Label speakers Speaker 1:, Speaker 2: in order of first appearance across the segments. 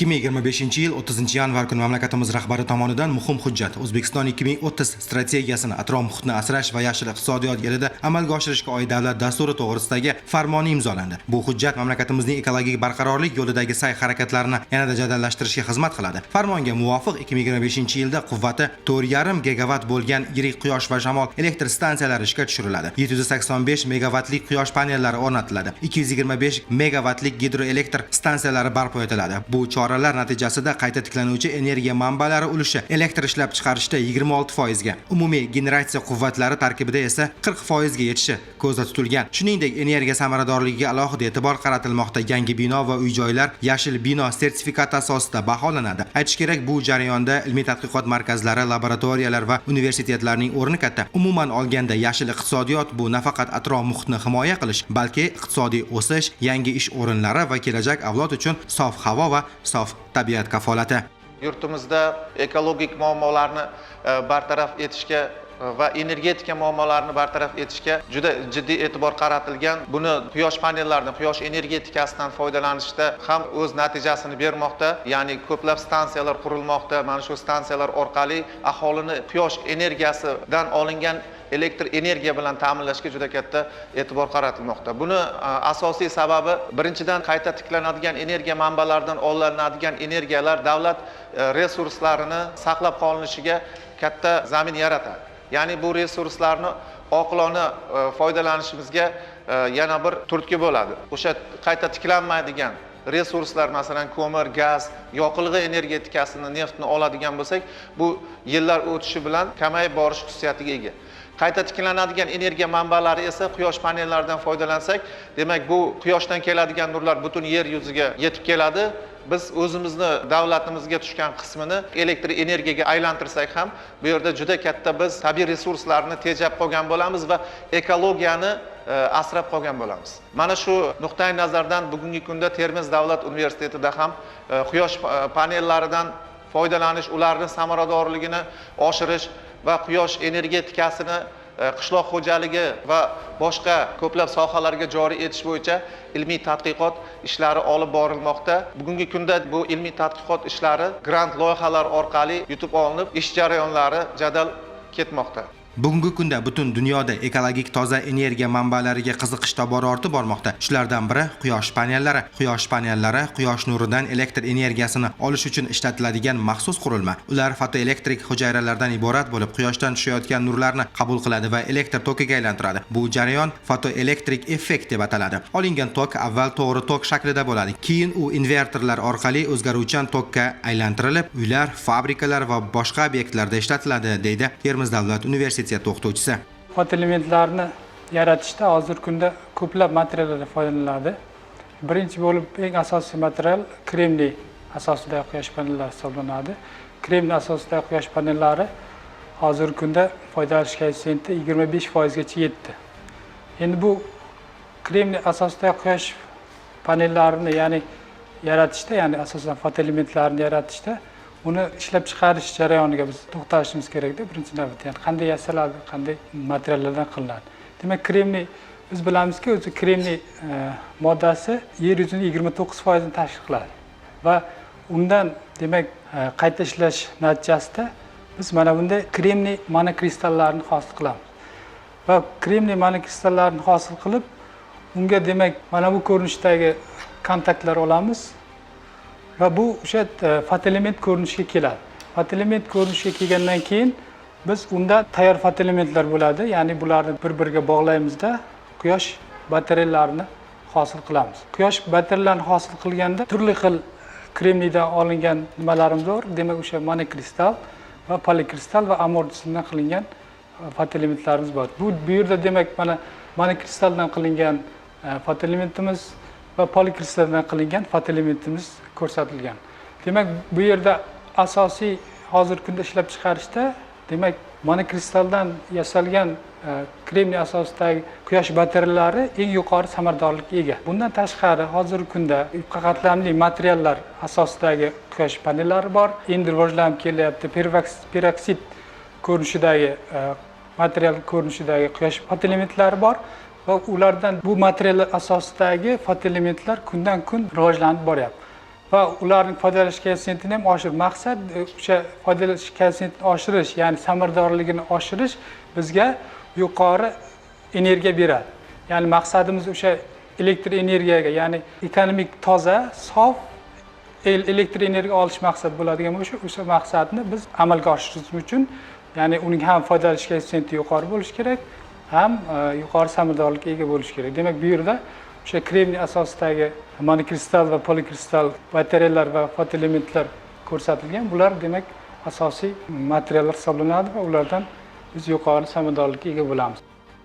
Speaker 1: 2025-yil 30-yanvar kuni mamlakatimiz rahbari tomonidan muhim hujjat, O'zbekiston 2030 strategiyasini atrof muhitni asrash va yashil iqtisodiyot yo'lida amalga oshirishga oid davlat dasturi to'g'risidagi farmoni imzolandi. Bu hujjat mamlakatimizning ekologik barqarorlik yo'lidagi sa'y harakatlarini yanada jadallashtirishga xizmat qiladi. Farmonga muvofiq, 2025-yilda quvvati 4,5 gigavatt bo'lgan yirik quyosh va shamol elektr stansiyalari ishga tushiriladi. 785 megavatlik quyosh panellari o'rnatiladi. 225 megavatlik gidroelektr stansiyalari barpo etiladi. Bu choralar natijasida qayta tiklanuvchi energiya manbalari ulushi elektr ishlab chiqarishda 26% ga, umumiy generatsiya quvvatlari tarkibida esa 40% ga yetishi ko'zda tutilgan. Shuningdek, energiya samaradorligiga alohida e'tibor qaratilmoqda. Yangi bino va uy-joylar yashil bino sertifikati asosida baholanadi. Aytish kerak, bu jarayonda ilmiy tadqiqot markazlari, laboratoriyalar va universitetlarning o'rni katta. Umuman olganda, yashil iqtisodiyot bu nafaqat atrof muhitni himoya qilish, balki iqtisodiy o'sish, yangi ish o'rinlari va kelajak avlod uchun sof havo va sof tabiat kafolati.
Speaker 2: Yurtimizda ekologik muammolarni bartaraf etishga va energetika muammolarini bartaraf etishga juda jiddiy e'tibor qaratilgan. Buni quyosh panellaridan, quyosh energetikasidan foydalanishda ham o'z natijasini bermoqda, ya'ni ko'plab stansiyalar qurilmoqda. Mana shu stansiyalar orqali aholini quyosh energiyasidan olingan elektr energiya bilan ta'minlashga juda katta e'tibor qaratilmoqda. Buni asosiy sababi, birinchidan, qayta tiklanadigan energiya manbalaridan olinadigan energiyalar davlat resurslarini saqlab qolinishiga katta zamin yaratadi, ya'ni bu resurslarni oqilona foydalanishimizga yana bir turtki bo'ladi. O'sha qayta tiklanmaydigan resurslar, masalan, ko'mir, gaz, yoqilg'i energetikasini, neftni oladigan bo'lsak, bu yillar o'tishi bilan kamayib borish xususiyatiga ega. Qayta tiklanadigan energiya manbalari esa, quyosh panellaridan foydalansak, demak, bu quyoshdan keladigan nurlar butun yer yuziga yetib keladi. Biz o'zimizni davlatimizga tushgan qismini elektr energiyaga aylantirsak ham, bu yerda juda katta biz tabiiy resurslarni tejab qolgan bo'lamiz va ekologiyani asrab qolgan bo'lamiz. Mana shu nuqtai nazardan bugungi kunda Termiz davlat universitetida ham quyosh panellaridan foydalanish, ularni samaradorligini oshirish va quyosh energetikasini qishloq xo'jaligi va boshqa ko'plab sohalarga joriy etish bo'yicha ilmiy tadqiqot ishlari olib borilmoqda. Bugungi kunda bu ilmiy tadqiqot ishlari grant loyihalari orqali yutib olinib, ish jarayonlari jadal ketmoqda.
Speaker 1: Bugungi kunda butun dunyoda ekologik toza energiya manbalariga qiziqish tobora ortib bormoqda. Shulardan biri quyosh panellari. Quyosh panellari quyosh nuridan elektr energiyasini olish uchun ishlatiladigan maxsus qurilma. Ular fotoelektrik hujayralardan iborat bo'lib, quyoshdan tushayotgan nurlarni qabul qiladi va elektr tokiga aylantiradi. Bu jarayon fotoelektrik effekt deb ataladi. Olingan tok avval to'g'ri tok shaklida bo'ladi. Keyin u invertorlar orqali o'zgaruvchan tokka aylantirilib, uylar, fabrikalar va boshqa obyektlarda ishlatiladi, deydi Termiz davlat universiteti o'qituvchisi.
Speaker 3: Fotoelementlarni yaratishda hozirgi kunda ko'plab materiallardan foydalaniladi. Birinchi bo'lib, eng asosiy material kremniy asosidagi quyosh panellari hisoblanadi. Kremniy asosidagi quyosh panellari hozirgi kunda foydalanish koeffitsiyenti 25 foizgacha yetdi. Endi bu kremniy asosidagi quyosh panellarini, ya'ni yaratishda, ya'ni asosan fotoelementlarni yaratishda uni ishlab chiqarish jarayoniga biz to'xtalishimiz kerakda birinchi navbatda, ya'ni qanday yasaladi, qanday materiallardan qilinadi. Demak, kremniy, biz bilamizki, o'zi kremniy moddasi yer yuzini 29 foizini tashkil qiladi va undan, demak, qayta ishlash natijasida biz mana bunday kremniy monokristallarini hosil qilamiz va kremniy monokristallarini hosil qilib, unga, demak, mana bu ko'rinishdagi kontaktlar olamiz va bu o'sha fotoelement ko'rinishiga keladi. Fotoelement ko'rinishiga kelgandan keyin biz unda tayyor fotoelementlar bo'ladi, ya'ni bularni bir biriga bog'laymizda, quyosh batareyalarini hosil qilamiz. Quyosh batareyalarini hosil qilganda turli xil kremniydan olingan nimalarimiz bor, demak, o'sha monokristal va polikristal va amorf jismdan qilingan fotoelementlarimiz bor. Bu yerda, demak, mana monokristaldan qilingan fotoelementimiz va polikristaldan qilingan fotoelementimiz ko'rsatilgan. Demak, bu yerda asosiy hozirgi kunda ishlab chiqarishda, demak, monokristaldan yasalgan kremniy asosidagi quyosh batareyalari eng yuqori samaradorlikka ega. Bundan tashqari, hozirgi kunda yupqa qatlamli materiallar asosidagi quyosh panellari bor. Endi rivojlanib kelyapti perovskit ko'rinishidagi material ko'rinishidagi quyosh fotoelementlari bor va ulardan, bu materiallar asosidagi fotoelementlar kundan kun rivojlanib boryapti. Va ularning foydalanish koeffitsiyentini ham oshirish. Maqsad o'sha foydalanish koeffitsiyentini oshirish, ya'ni samaradorligini oshirish bizga yuqori energiya beradi. Ya'ni maqsadimiz o'sha elektr energiyaga, ya'ni ekonomik toza, sof elektr energiya olish maqsad bo'ladigan bo'lsa, o'sha maqsadni biz amalga oshirish uchun, ya'ni uning ham foydalanish koeffitsiyenti yuqori bo'lishi kerak, ham yuqori samaradorlikka ega bo'lishi kerak. Demak, bu yerda o'sha kremniy asosidagi monokristal va polikristal batareyalar va fotoelementlar ko'rsatilgan. Bular, demak, asosiy materiallar hisoblanadi va ulardan biz yuqori samaradorlikka ega bo'lamiz.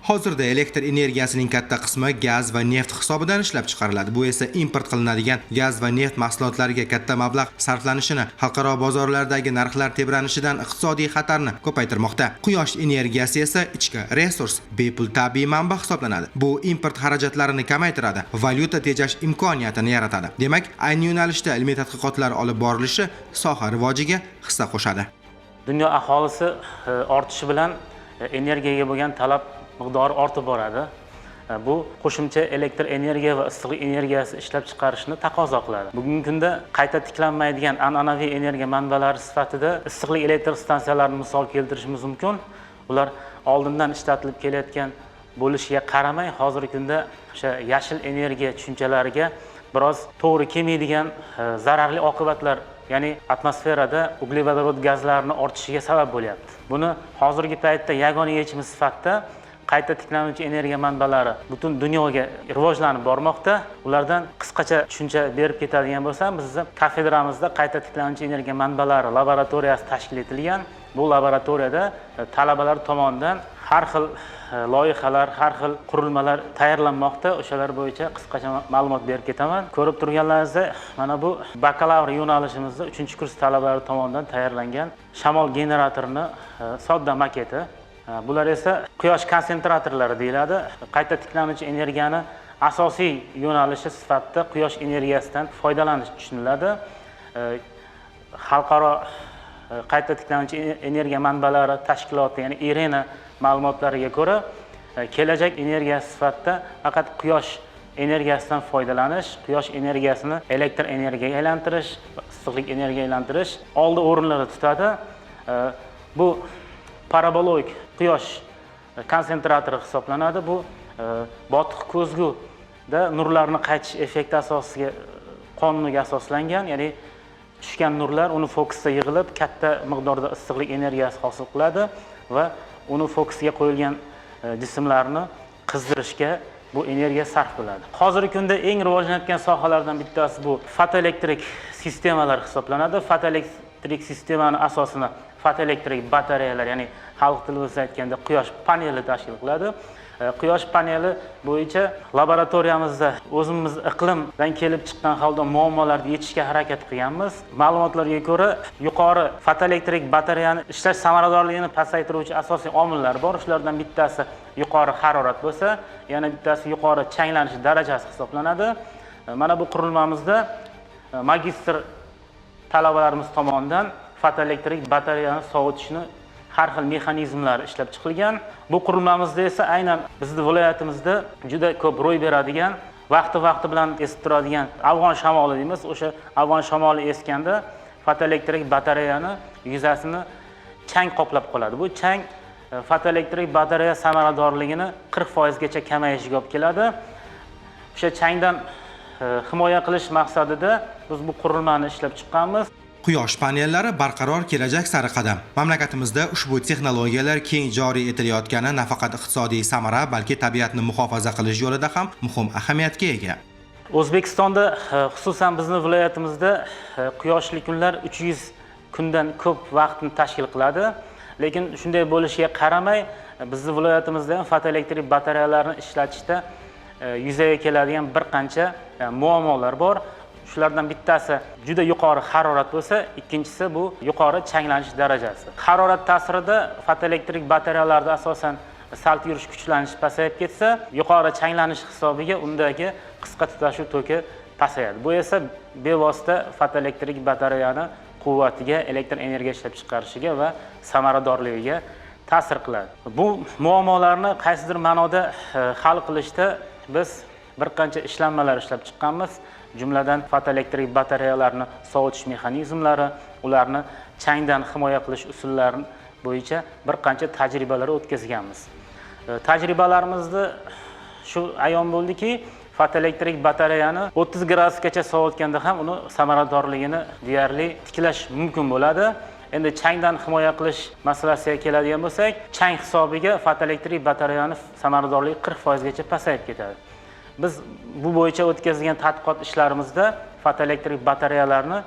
Speaker 1: Hozirda elektr energiyasining katta qismi gaz va neft hisobidan ishlab chiqariladi. Bu esa import qilinadigan gaz va neft mahsulotlariga katta mablag' sarflanishini, xalqaro bozorlardagi narxlar tebranishidan iqtisodiy xatarni ko'paytirmoqda. Quyosh energiyasi esa ichki resurs, bepul tabiiy manba hisoblanadi. Bu import xarajatlarini kamaytiradi, valyuta tejash imkoniyatini yaratadi. Demak, ayni yo'nalishda ilmiy tadqiqotlar olib borilishi soha rivojiga hissa qo'shadi.
Speaker 4: Dunyo aholisi ortishi bilan energiyaga bo'lgan talab miqdori ortib boradi. Bu qo'shimcha elektr energiya va issiqlik energiyasi ishlab chiqarishni taqozo qiladi. Bugungi kunda qayta tiklanmaydigan an'anaviy energiya manbalari sifatida issiqlik elektr stansiyalarini misol keltirishimiz mumkin. Ular oldindan ishlatilib kelayotgan bo'lishiga qaramay, hozirgi kunda o'sha yashil energiya tushunchalariga biroz to'g'ri kelmaydigan zararli oqibatlar, ya'ni atmosferada uglevodorod gazlarini ortishiga sabab bo'lyapti. Buni hozirgi paytda yagona yechimi sifatida qayta tiklanuvchi energiya manbalari butun dunyoga rivojlanib bormoqda. Ulardan qisqacha tushuncha berib ketadigan bo'lsam, bizni kafedramizda qayta tiklanuvchi energiya manbalari laboratoriyasi tashkil etilgan. Bu laboratoriyada talabalar tomonidan har xil loyihalar, har xil qurilmalar tayyorlanmoqda. O'shalar bo'yicha qisqacha ma'lumot berib ketaman. Ko'rib turganlaringizdek, mana bu bakalavr yo'nalishimizda 3-kurs talabalari tomonidan tayyorlangan shamol generatorini sodda maketi. Bular esa quyosh konsentratorlari deyiladi. Qayta tiklanuvchi energiyani asosiy yo'nalishi sifatida quyosh energiyasidan foydalanish tushuniladi. Xalqaro qayta tiklanuvchi energiya manbalari tashkiloti, ya'ni IRENA ma'lumotlariga ko'ra, kelajak energiyasi sifatida faqat quyosh energiyasidan foydalanish, quyosh energiyasini elektr energiyaga aylantirish, issiqlik energiyaga aylantirish oldi o'rinlarda tutadi. Bu paraboloid quyosh konsentratori hisoblanadi. Bu botiq ko'zguda nurlarni qaytish effekti asosiga, qonuniga asoslangan, ya'ni tushgan nurlar uni fokusda yig'ilib, katta miqdorda issiqlik energiyasi hosil qiladi va uni fokusga qo'yilgan jismlarni qizdirishga bu energiya sarf bo'ladi. Hozirgi kunda eng rivojlanayotgan sohalardan bittasi bu fotoelektrik sistemalar hisoblanadi. Fotoelektrik sistemani asosini fotoelektrik batareyalar, ya'ni xalq tilida aytganda quyosh paneli tashkil qiladi. Quyosh paneli bo'yicha laboratoriyamizda o'zimiz iqlimdan kelib chiqqan holda muammolarni yechishga harakat qilganmiz. Ma'lumotlarga ko'ra, yuqori fotoelektrik batareyani ishlash samaradorligini pasaytiruvchi asosiy omillar bor. Shulardan bittasi yuqori harorat bo'lsa, yana bittasi yuqori changlanish darajasi hisoblanadi. Mana bu qurilmamizda magistr talabalarimiz tomonidan fotoelektrik batareyani sovutishni har xil mexanizmlari ishlab chiqilgan. Bu qurilmamizda esa aynan bizni viloyatimizda juda ko'p ro'y beradigan, vaqti-vaqti bilan esib turadigan afg'on shamoli deymiz. O'sha afg'on shamoli eskanda fotoelektrik batareyani yuzasini chang qoplab qoladi. Bu chang fotoelektrik batareya samaradorligini 40% gacha kamayishiga olib keladi. O'sha changdan himoya qilish maqsadida biz bu qurilmani ishlab chiqqanmiz.
Speaker 1: Quyosh panellari barqaror kelajak sari qadam. Mamlakatimizda ushbu texnologiyalar keng joriy etilayotgani nafaqat iqtisodiy samara, balki tabiatni muhofaza qilish yo'lida ham muhim ahamiyatga ega.
Speaker 4: O'zbekistonda, xususan bizni viloyatimizda quyoshli kunlar 300 kundan ko'p vaqtni tashkil qiladi. Lekin shunday bo'lishiga qaramay, bizni viloyatimizda ham fotoelektrik batareyalarni ishlatishda yuzaga keladigan bir qancha muammolar bor. Shulardan bittasi juda yuqori harorat bo'lsa, ikkinchisi bu yuqori changlanish darajasi. Harorat ta'sirida fotoelektrik batareyalarda asosan salt yurish kuchlanishi pasayib ketsa, yuqori changlanish hisobiga undagi qisqa tutashuv toki pasayadi. Bu esa bevosita fotoelektrik batareyani quvvatiga, elektr energiya ishlab chiqarishiga va samaradorligiga ta'sir qiladi. Bu muammolarni qaysidir ma'noda hal qilishda biz bir qancha ishlanmalar ishlab chiqqanmiz. Jumladan, fotoelektrik batareyalarni sovutish mexanizmlari, ularni changdan himoya qilish usullari bo'yicha bir qancha tajribalar o'tkazganmiz. Tajribalarimizda shu ayon bo'ldiki, fotoelektrik batareyani 30 gradusgacha sovutganda ham uni samaradorligini deyarli tiklash mumkin bo'ladi. Endi changdan himoya qilish masalasiga keladigan bo'lsak, chang hisobiga fotoelektrik batareyani samaradorligi 40% gacha pasayib ketadi. Biz bu bo'yicha o'tkazgan tadqiqot ishlarimizda fotoelektrik batareyalarni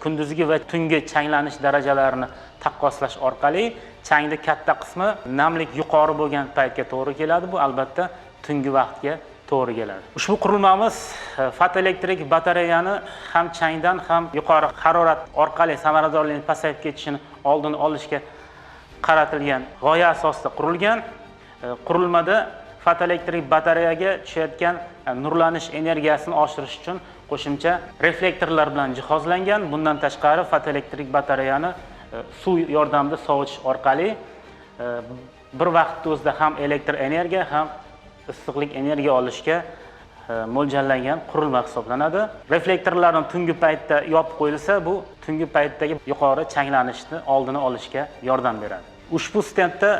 Speaker 4: kunduzgi va tungi changlanish darajalarini taqqoslash orqali changni katta qismi namlik yuqori bo'lgan paytga to'g'ri keladi. Bu albatta tungi vaqtga to'g'ri keladi. Ushbu qurilmamiz fotoelektrik batareyani ham changdan ham yuqori harorat orqali samaradorlikning pasayib ketishini oldini olishga qaratilgan g'oya asosida qurilgan. Qurilmada fotoelektrik batareyaga tushayotgan nurlanish energiyasini oshirish uchun qo'shimcha reflektorlar bilan jihozlangan. Bundan tashqari fotoelektrik batareyani suv yordamida sovutish orqali bir vaqtda o'zida ham elektr energiya ham issiqlik energiya olishga mo'ljallangan qurilma hisoblanadi. Reflektorlarni tungi paytda yopib qo'yilsa, bu tungi paytdagi yuqori changlanishni oldini olishga yordam beradi. Ushbu stendda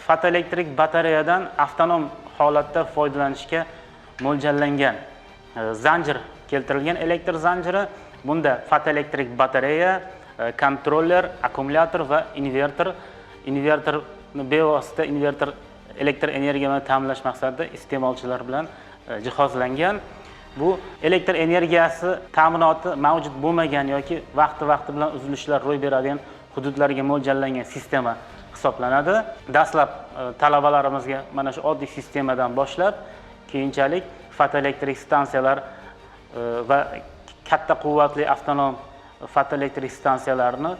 Speaker 4: fotoelektrik batareyadan avtonom holatda foydalanishga mo'ljallangan zanjir keltirilgan, elektr zanjiri. Bunda fotoelektrik batareya, kontroller, akkumulyator va inverter, inverterni bevosita inverter elektr energiya bilan ta'minlash maqsadida iste'molchilar bilan jihozlangan. Bu elektr energiyasi ta'minoti mavjud bo'lmagan yoki vaqti-vaqti bilan uzilishlar ro'y beradigan hududlarga mo'ljallangan sistema hisoblanadi. Dastlab talabalarimizga mana shu oddiy sistemadan boshlab, keyinchalik fotoelektrik stansiyalar va katta quvvatli avtonom fotoelektrik stansiyalarni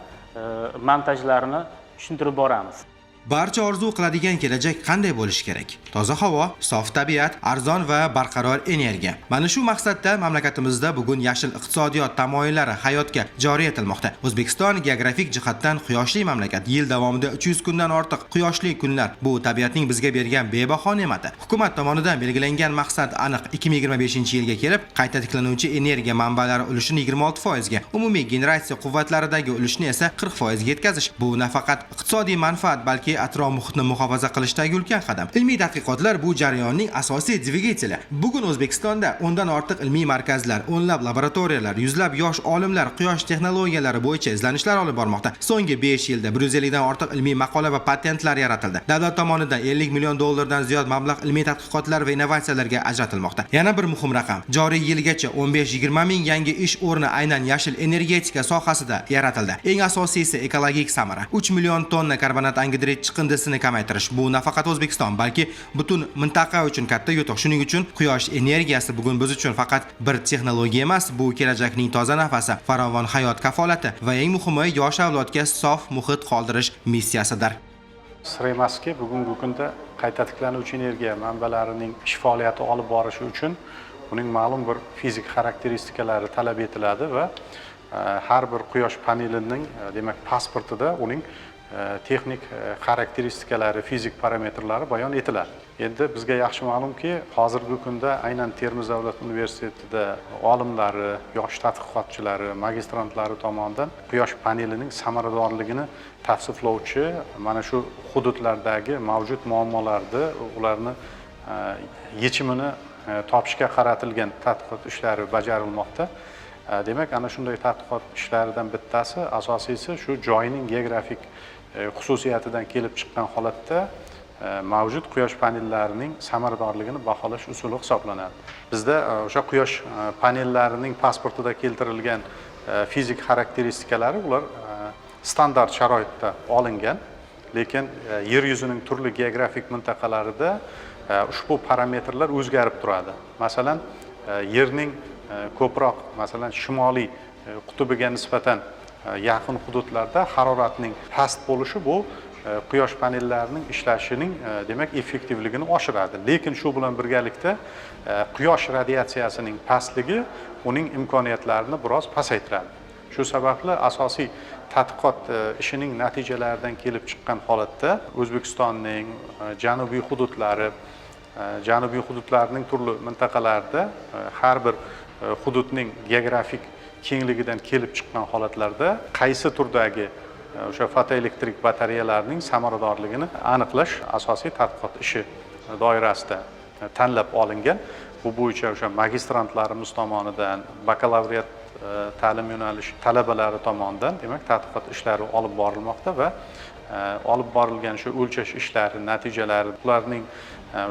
Speaker 4: montajlarini tushuntirib boramiz.
Speaker 1: Barcha orzu qiladigan kelajak qanday bo'lishi kerak? Toza havo, sof tabiat, arzon va barqaror energiya. Mana shu maqsadda mamlakatimizda bugun yashil iqtisodiyot tamoyillari hayotga joriy etilmoqda. O'zbekiston geografik jihatdan quyoshli mamlakat. Yil davomida 300 kundan ortiq quyoshli kunlar bu tabiatning bizga bergan bebaho ne'mati. Hukumat tomonidan belgilangan maqsad aniq. 2025-yilga kelib qayta tiklanuvchi energiya manbalari ulushini 26% ga, umumiy generatsiya quvvatlaridagi ulushni esa 40% ga yetkazish. Bu nafaqat iqtisodiy manfaat, balki atrof muhitni muhofaza qilishdagi ulkan qadam. Ilmiy tadqiqotlar bu jarayonning asosiy dvigateli. Bugun O'zbekistonda 10 dan ortiq ilmiy markazlar, o'nlab laboratoriyalar, yuzlab yosh olimlar quyosh texnologiyalari bo'yicha izlanishlar olib bormoqda. So'nggi 5 yilda 150 dan ortiq ilmiy maqola va patentlar yaratildi. Davlat tomonidan 50 million dollardan ziyod mablag' ilmiy tadqiqotlar va innovatsiyalarga ajratilmoqda. Yana bir muhim raqam: joriy yilgacha 15-20 ming yangi ish o'rni aynan yashil energetika sohasida yaratildi. Eng asosiysi ekologik samara. 3 million tonna karbonat angidrid chiqindisini kamaytirish bu nafaqat O'zbekiston, balki butun mintaqa uchun katta yutuq. Shuning uchun quyosh energiyasi bugun biz uchun faqat bir texnologiya emas, bu kelajakning toza nafasi, farovon hayot kafolati va eng muhimi yosh avlodga sof muhit qoldirish missiyasidir.
Speaker 5: Sir emaski, bugungi kunda qayta tiklanuvchi energiya manbalarining ish faoliyati olib borishi uchun uning ma'lum bir fizik xarakteristikalar talab etiladi va har bir quyosh panelining demak pasportida uning texnik xarakteristikalari, fizik parametrlari bayon etiladi. Endi bizga yaxshi ma'lumki, hozirgi kunda aynan Termiz davlat universitetida olimlari, yosh tadqiqotchilari, magistrantlari tomonidan quyosh panelining samaradorligini tavsiflovchi mana shu hududlardagi mavjud muammolarni, ularni yechimini topishga qaratilgan tadqiqot ishlari bajarilmoqda. Demak, ana shunday tadqiqot ishlaridan bittasi, asosiysi shu joyning geografik xususiyatidan kelib chiqqan holatda mavjud quyosh panellarining samaradorligini baholash usuli hisoblanadi. Bizda o'sha quyosh panellarining pasportida keltirilgan fizik xarakteristikalari ular standart sharoitda olingan, lekin yer yuzining turli geografik mintaqalarida ushbu parametrlar o'zgarib turadi. Masalan, yerning ko'proq, masalan, shimoliy qutbiga nisbatan yaqin hududlarda haroratning past bo'lishi bu quyosh panellarining ishlashining demak effektivligini oshiradi. Lekin shu bilan birgalikda quyosh radiatsiyasining pastligi uning imkoniyatlarini biroz pasaytiradi. Shu sababli asosiy tadqiqot ishining natijalaridan kelib chiqqan holatda O'zbekistonning janubiy hududlari, janubiy hududlarning turli mintaqalarida har bir hududning geografik kengligidan kelib chiqqan holatlarda qaysi turdagi o'sha fotoelektrik batareyalarning samaradorligini aniqlash asosiy tadqiqot ishi doirasida tanlab olingan. Bu bo'yicha o'sha magistrantlarimiz tomonidan, bakalavriat ta'lim yo'nalishi talabalari tomonidan, demak, tadqiqot ishlari olib borilmoqda va olib borilgan shu o'lchash ishlari natijalari, ularning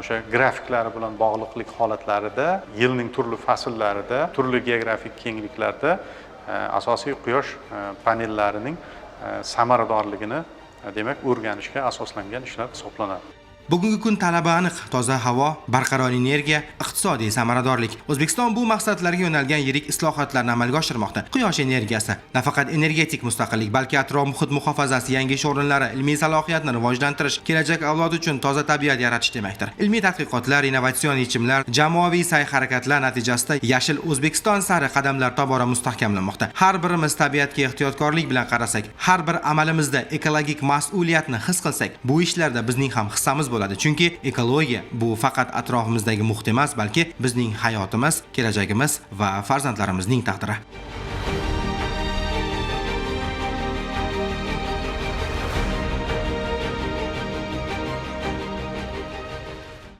Speaker 5: o'sha grafiklari bilan bog'liqlik holatlarida yilning turli fasllarida, turli geografik kengliklarda asosiy quyosh panellarining samaradorligini, demak, o'rganishga asoslangan ishlar hisoblanadi.
Speaker 1: Bugungi kun talabi aniq: toza havo, barqaror energiya, iqtisodiy samaradorlik. O'zbekiston bu maqsadlarga yo'nalgan yirik islohotlarni amalga oshirmoqda. Quyosh energiyasi nafaqat energetik mustaqillik, balki atrof muhit muhofazasi, yangi ish o'rinlari, ilmiy salohiyatni rivojlantirish, kelajak avlod uchun toza tabiat yaratish demakdir. Ilmiy tadqiqotlar, innovatsion yechimlar, jamoaviy sa'y harakatlar natijasida yashil O'zbekiston sari qadamlar tobora mustahkamlanmoqda. Har birimiz tabiatga ehtiyotkorlik bilan qarasak, har bir amalimizda ekologik mas'uliyatni his qilsak, bu ishlarda bizning ham hissamiz bo'ladi, chunki ekologiya bu faqat atrofimizdagi muhit emas, balki bizning hayotimiz, kelajagimiz va farzandlarimizning taqdiri.